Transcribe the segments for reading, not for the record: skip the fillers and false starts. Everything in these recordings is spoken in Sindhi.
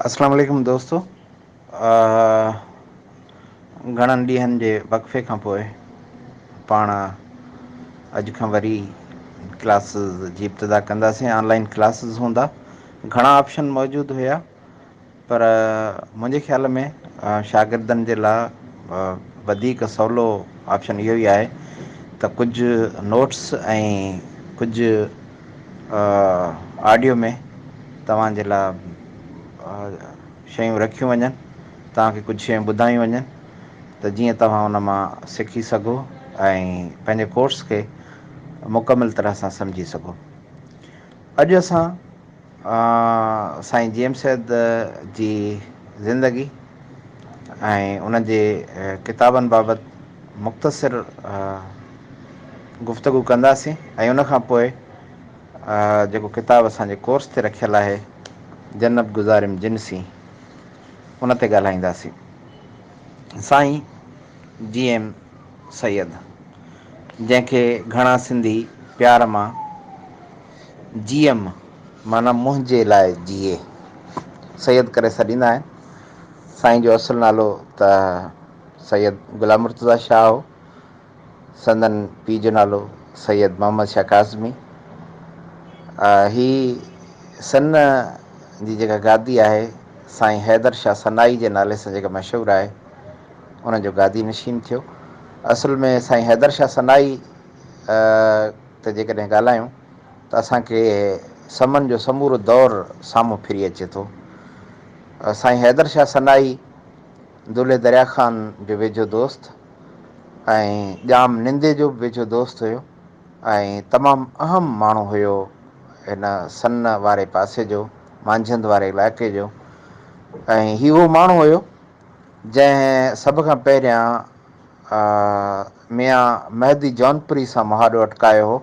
اسلام عليڪم دوستو گهڻن ڏينهن جي وقفي کان پوء پاڻ اڄ کان وري ڪلاسز جي ابتدا ڪنداسين آن لائن ڪلاسز هوندا گهڻا آپشن موجود هيا پر منهنجي خيال ۾ شاگردن جي لاء وڌيڪ سولو آپشن اهو ئي آهي ته ڪجهه نوٽس ۽ ڪجهه آڊيو ۾ توهان جي لاء شيون رکيون وڃن توهان کي ڪجهه شيون ٻڌايون وڃن ته جيئن توهان ان مان سکي سگهو ۽ پنهنجي ڪورس کي مڪمل طرح سان سمجهي سگهو. اڄ اسان سائين جي ايم سيد جي زندگي ۽ ان جي ڪتابن بابت مختصر گفتگو ڪنداسين ۽ ان کان پوء جيڪو ڪتاب اسان جي ڪورس تي رکيل آهي جنت گذاريم جن سين ان تي ڳالهائينداسين. سائين جي ايم سيد جنهن کي گهڻا سنڌي پيار مان جيئم معنيٰ منهنجي لاء جيئي سيد ڪري سڏيندا آهن. سائين جو اصل نالو ته سيد غلام مرتضيٰ شاهه هو. سندن پيء جو نالو سيد محمد شاهه ڪاظمي. هي سن جي جيڪا گادي آهي سائين حيدر شاهه سنائي جي نالي سان جيڪا مشهور آهي ان جو گادي نشين ٿيو. اصل ۾ سائين حيدر شاهه سنائي تي جيڪڏهن ڳالهايون ته اسان کي سمن جو سمورو دور سامهون ڦري اچي ٿو. سائين حيدر شاهه سنائي دولهه دريا خان جو ويجهو دوست ۽ ڄام نندي جو به ويجهو دوست هيو ۽ تمام اهم ماڻهو هيو هن سن واري پاسي جو، مانجهند واري علائقي جو ۽ هي اهو ماڻهو هيو جنهن سڀ کان پهريان ميان مهدي جونپوري سان مهاڏو اٽڪايو هو.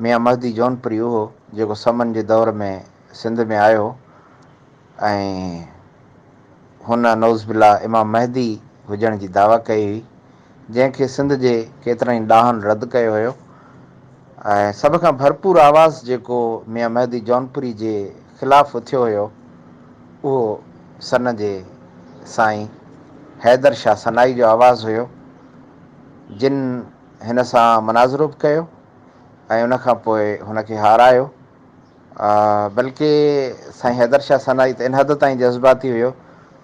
ميان مهدي جونپوري اهو جيڪو سمن جي دور ۾ سنڌ ۾ آيو هو ۽ هن نعوذ بالله امام مهدي هجڻ جي دعويٰ ڪئي هئي، جنهن کي سنڌ جي ڪيترن ئي ڏاهن رد ڪيو هيو ۽ سڀ کان ڀرپور آواز جيڪو ميان مهدي جونپوري جي خلاف اٿيو هيو، اهو سن جي سائين حيدر شاهه سنائي جو آواز هيو، جن هن سان مناظرو به ڪيو ۽ ان کان پوء هن کي هارايو. بلڪه سائين حيدر شاهه سنائي ته ان حد تائين جذباتي هيو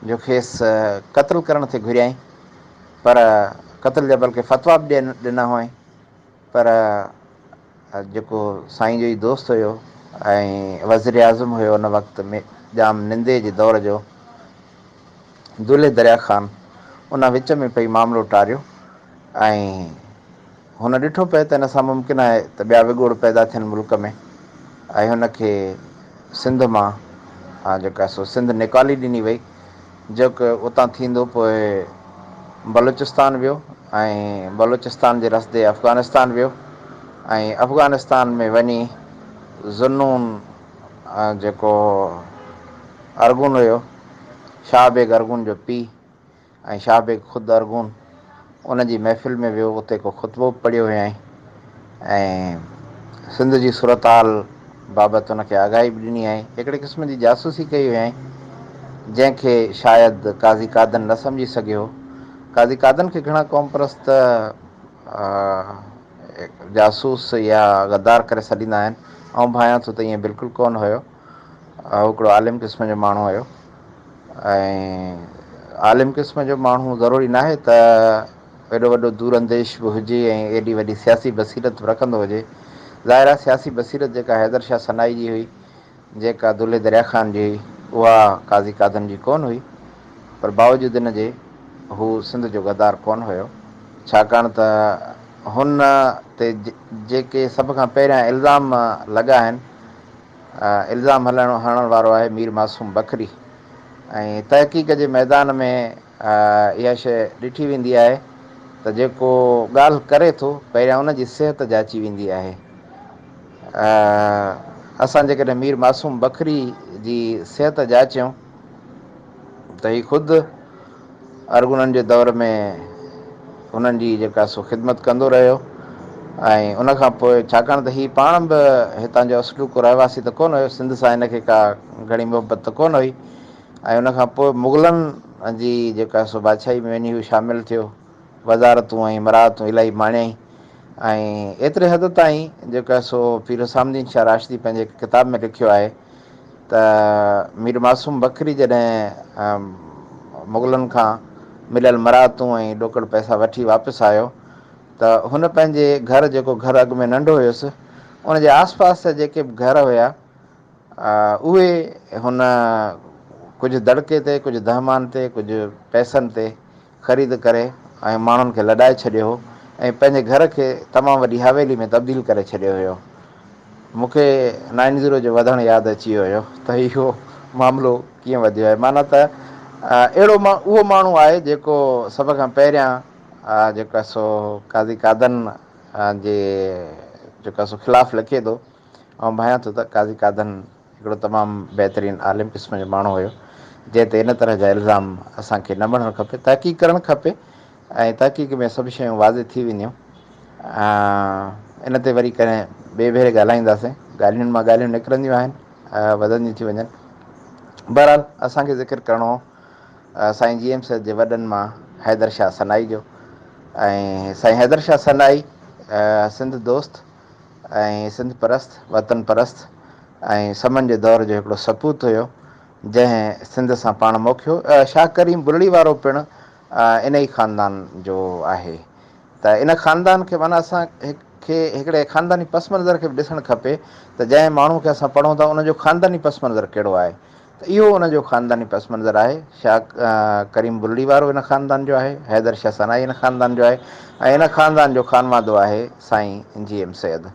جو کيس قتل ڪرڻ ٿي گهريائين پر قتل جا بلڪه فتويٰ به ڏنا هئائين پر جيڪو سائين جو ئي دوست هيو ۽ وزيراعظم هيو ان وقت ۾ ڄام نندي جي دور جو دولهه دريا خان ان وچ ۾ پئي معاملو ٽاريو ۽ هن ڏٺو پئي ته ان سان ممڪن آهي ته ٻيا وڳوڙ پيدا ٿين ملڪ ۾ ۽ هن کي سنڌ مان جيڪا سو سنڌ نيڪالي ڏني وئي جيڪو اتان ٿيندو پوء بلوچستان ويو ۽ بلوچستان جي رستي افغانستان ويو ۽ افغانستان ۾ وڃي ذوالنون جيڪو ارغون هيو شاهه بيگ ارغون جو پيء ۽ شاهه بيگ خود ارغون ان جي محفل ۾ ويو، اتي ڪو خطبو به پڙهيو هيائين ۽ سنڌ جي صورتحال بابت ان کي آگاهي به ڏني هيائين. هڪڙي قسم جي جاسوسي ڪئي هيائين، جنهن کي شايد قاضي قادن نه سمجهي سگهيو هو. قاضي قادن کي گهڻا قومپرست جاسوس يا غدار ڪري سڏيندا آهن. آئون ڀانيان ٿو ته ائين بلڪل ڪونه هيو. هو هڪڙو عالم قسم جو ماڻهو هيو. ۽ عالم قسم جو ماڻهو ضروري ناهي ته ايڏو وڏو دور انديش به هجي ۽ ايڏي وڏي سياسي بصيرت به رکندو هجي. ظاهر آهي سياسي بصيرت جيڪا حيدر شاهه سنائي جي هئي، جيڪا دولهه دريا خان جي هئي، اها قاضي قادن جي ڪونه هئي، پر باوجود ان جي هو سنڌ جو غدار ڪونه هيو، ڇاڪاڻ ته هن تي جيڪي سڀ کان پهريان الزام لڳا آهن، الزام هلڻ هڻڻ وارو آهي مير معصوم بکري ۽ تحقيق جي ميدان ۾ اها شيء ڏٺي ويندي آهي ته جيڪو ڳالهه ڪري ٿو پهريان ان جي صحت جاچي ويندي آهي. اسان جيڪڏهن مير معصوم بکري جي صحت جاچيون ته هي خود ارغونن جي دور ۾ انهن جي جيڪا سو خدمت ڪندو رهيو ۽ ان کان پوء ڇاڪاڻ ته هي پاڻ به هتان جو اصلوڪو رهواسي ته ڪونه هيو، سنڌ سان هن کي ڪا گهڻي محبت ته ڪونه هئي ۽ ان کان پوء مغلن جي جيڪا سو بادشاهي ۾ وڃي هو شامل ٿيو. وزارتون ۽ مراعتون الاهي ماڻيائين ۽ ايتري حد تائين جيڪو آهي سو پير حسام الدين شاهه راشدي پنهنجي هڪ ڪتاب ۾ لکيو آهي ته مير معصوم بکري جڏهن مغلن کان مليل مراعتون ۽ ڏوڪڙ پئسا وٺي واپس آيو ته هن پنهنجي گهر جيڪو گهر اڳ ۾ ننڍو هيس ان جي آس پاس جا جيڪي به گهر هيا اهي هن ڪجهه دڙڪي تي ڪجهه دهمان تي ڪجهه پئسن تي خريد ڪري ۽ ماڻهن کي لڏائي ڇڏيو هو ۽ پنهنجي گهر کي تمام وڏي حويلي ۾ تبديل ڪري ڇڏيو هيو. مون کي نائن زيرو جو وڌڻ ياد اچي ويو هيو ته اهو معاملو ڪيئن وڌيو آهي. معنيٰ ته اهڙو اهو ماڻهو آهي جيڪو سڀ کان پهريان جيڪو آهي سو قاضي قادن جي جيڪو آهي سو خلاف لکي ٿو. آئون ڀانيان ٿو ته قاضي قادن هڪڙو تمام بهترين عالم قسم جو ماڻهو هيو، جنهن تي ان طرح جا الزام اسان کي نه مڙهڻ کپي، تحقيق ڪرڻ کپي ۽ تحقيق ۾ سڀ شيون واضح ٿي وينديون. ان تي وري ڪڏهن ٻئي ڀيري ڳالهائينداسين. ڳالهين مان ڳالهيون نڪرنديون آهن، وڌنديون ٿيون وڃن. بهرحال اسان کي ذڪر ڪرڻو هو سائين جي ايم سيد جي وڏن مان حيدر شاهه سنائي جو ۽ سائين حيدر شاهه سنائي سنڌ دوست ۽ سنڌ پرست، وطن پرست ۽ سمن جي دور جو هڪڙو سپوت هيو، جنهن سنڌ سان پاڻ موکيو. شاهه ڪريم بلڙي وارو پڻ انهي خاندان جو آهي ته ان خاندان کي معنيٰ اسان کي هڪڙي خانداني پس منظر کي به ڏسڻ کپي ته جنهن ماڻهو کي اسان پڙهون ٿا ان جو خانداني پس منظر ڪهڙو آهي. ته اهو ان جو خانداني پس منظر آهي. شاهه ڪريم بلڙي وارو ان خاندان جو آهي، حيدر شاهه سنائي ان خاندان جو آهي ۽ ان خاندان جو خانوادو آهي سائين جي ايم سيد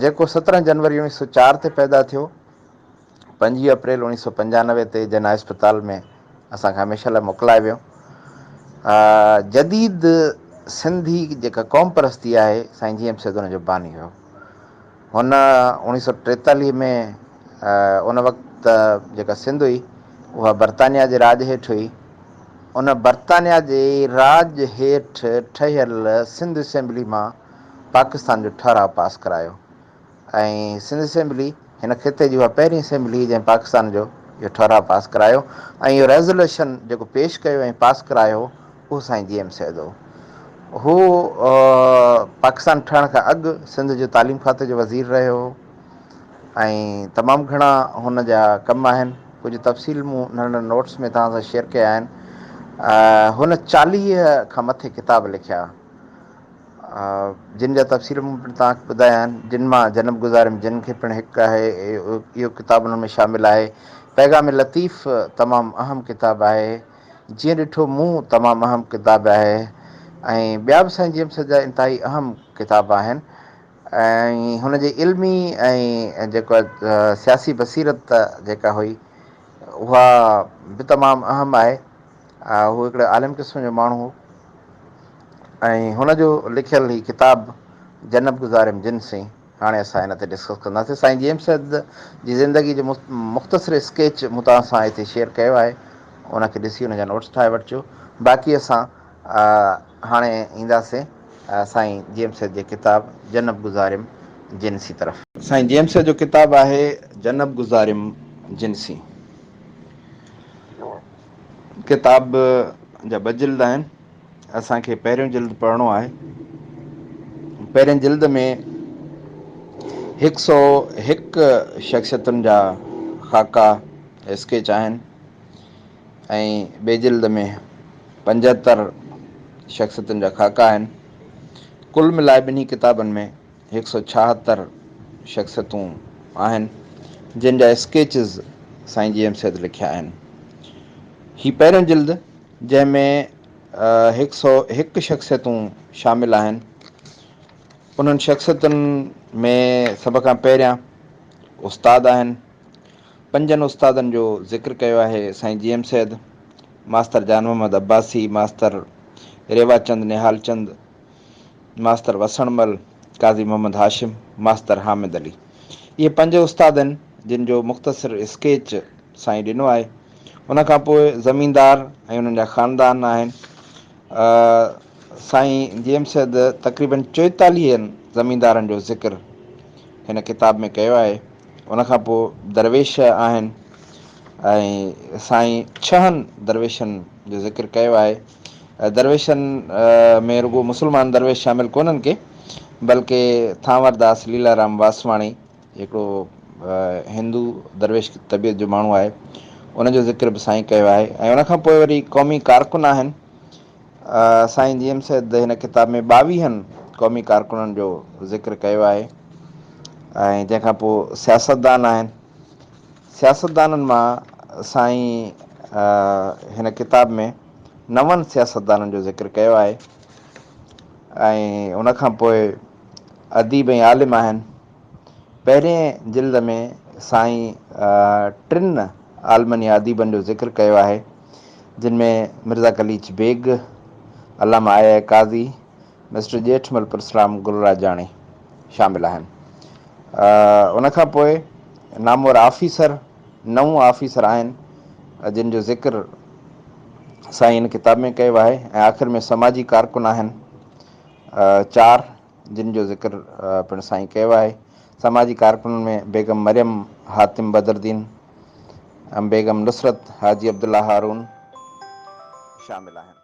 جيڪو 17 جنوري 1904 تي پيدا ٿيو. 25 اپريل 1995 تي جناح اسپتال ۾ اسان کان هميشه لاء موڪلائي ويو. جديد سنڌي جيڪا قوم پرستي آهي سائين جي ايم سيد ان جو باني هيو. هن 1943 ۾ ان وقت جيڪا سنڌ هئي اها برطانيا جي راڄ هيٺ هئي. ان برطانيا جي راڄ هيٺ ٺهيل سنڌ اسيمبلي مان پاڪستان جو ٺهراء پاس ڪرايو ۽ سنڌ اسيمبلي هن خطي جي اها پهرين اسيمبلي هئي جنهن پاڪستان جو اهو ٺهراء پاس ڪرايو ۽ اهو ريزوليوشن جيڪو پيش ڪيو ۽ پاس ڪرايو اهو سائين جي ايم سيد هو. هو پاڪستان ٺهڻ کان اڳ سنڌ جو تعليم کاتي جو وزير رهيو هو ۽ تمام گهڻا هن جا ڪم آهن. ڪجهه تفصيل مون ننڍڙن نوٽس ۾ توهان سان شيئر ڪيا آهن. هن 40 کان مٿي ڪتاب لکيا جن جا تفصيل مون پڻ توهان کي ٻڌايا آهن، جن مان جنم گذاريم جن کي پڻ هڪ آهي اهو ڪتاب انهن ۾ شامل آهي. پيغام لطيف تمام اهم ڪتاب آهي. جيئن ڏٺو مون تمام اهم ڪتاب آهي ۽ ٻيا به سائين جي ايم سيد جا انتهائي اهم ڪتاب آهن ۽ هن جي علمي ۽ جيڪو سياسي بصيرت جيڪا هئي اها به تمام اهم آهي. هو هڪڙو عالم قسم جو ماڻهو هو ۽ هن جو لکيل هي ڪتاب جنب گذاريم جن سين هاڻي اسان ان تي ڊسڪس ڪنداسين. سائين جي ايم سيد جي زندگي جو مختصر اسڪيچ مون توهان سان هتي شيئر ڪيو آهي ان کي ڏسي ان جا نوٽس ٺاهي وٺجو. باقي اسان هاڻي اينداسين سائين جي ايم سيد جي ڪتاب جنب گذاريم جن سين طرف. سائين جي ايم سيد جو ڪتاب آهي جنب گذاريم جن سين. ڪتاب جا ٻه جلد آهن. اسان کي پهريون جلد پڙهڻو آهي. پهرين جلد ۾ هڪ سو هڪ شخصيتن جا خاڪا، اسڪيچ، آهن ۽ ٻئي جلد ۾ 75 شخصيتن جا خاڪا آهن. ڪل ملائي ٻنهي ڪتابن ۾ هڪ سو 76 شخصيتون آهن، جن جا اسڪيچز سائين جي ايم سيد لکيا آهن. هي پهريون جلد جنهن ۾ هڪ سو هڪ شخصيتون شامل آهن. انهن شخصيتن ۾ سڀ کان پهريان استاد آهن. پنجن استادن جو ذڪر ڪيو آهي سائين G M Syed, master Jan Muhammad Abbasi, master Rewa Chand Nihal Chand, master Wasan Mal, Qazi Muhammad Hashim, master Hamid Ali. اهي پنج استاد آهن جن جو مختصر اسڪيچ سائين ڏنو آهي. ان کان پوء زميندار ۽ انهن جا خاندان آهن. سائين جي ايم سيد تقريبن چوئيتاليهن زميندارن جو ذڪر هن ڪتاب ۾ ڪيو آهي. ان کان پوء درويش آهن. ۽ سائين ڇهن درويشن جو ذڪر ڪيو آهي. درويشن ۾ رڳو مسلمان درويش شامل ڪونهن ڪي، بلڪه ٿانور داس ليلارام واسواڻي هڪڙو هندو درويش طبيعت جو ماڻهو آهي، ان جو ذڪر به سائين ڪيو آهي ۽ ان کان پوء وري قومي ڪارڪن آهن. سائين جي ايم سيد هن ڪتاب ۾ ٻاويهن قومي ڪارڪنن جو ذڪر ڪيو آهي ۽ جنهن کان پوء سياستدان آهن. سياستدانن مان سائين هن ڪتاب ۾ نون سياستدانن جو ذڪر ڪيو آهي ۽ ان کان پوء اديب ۽ عالم آهن. پهرين جلد ۾ سائين ٽن عالمن يا اديبن جو ذڪر ڪيو آهي، جن ۾ مرزا قليچ بيگ، علامه آء آء قاضي، مسٽر ڄيٺمل پرسرام گلراجاڻي شامل آهن. ان کان پوء نامور آفيسر نو آفيسر آهن، جن جو ذڪر سائين هن ڪتاب ۾ ڪيو آهي ۽ آخر ۾ سماجي ڪارڪن آهن چار، جن جو ذڪر پڻ سائين ڪيو آهي. سماجي ڪارڪنن ۾ بيگم مريم حاتم بدرالدين ۽ بيگم نصرت حاجي عبدالله هارون شامل آهن.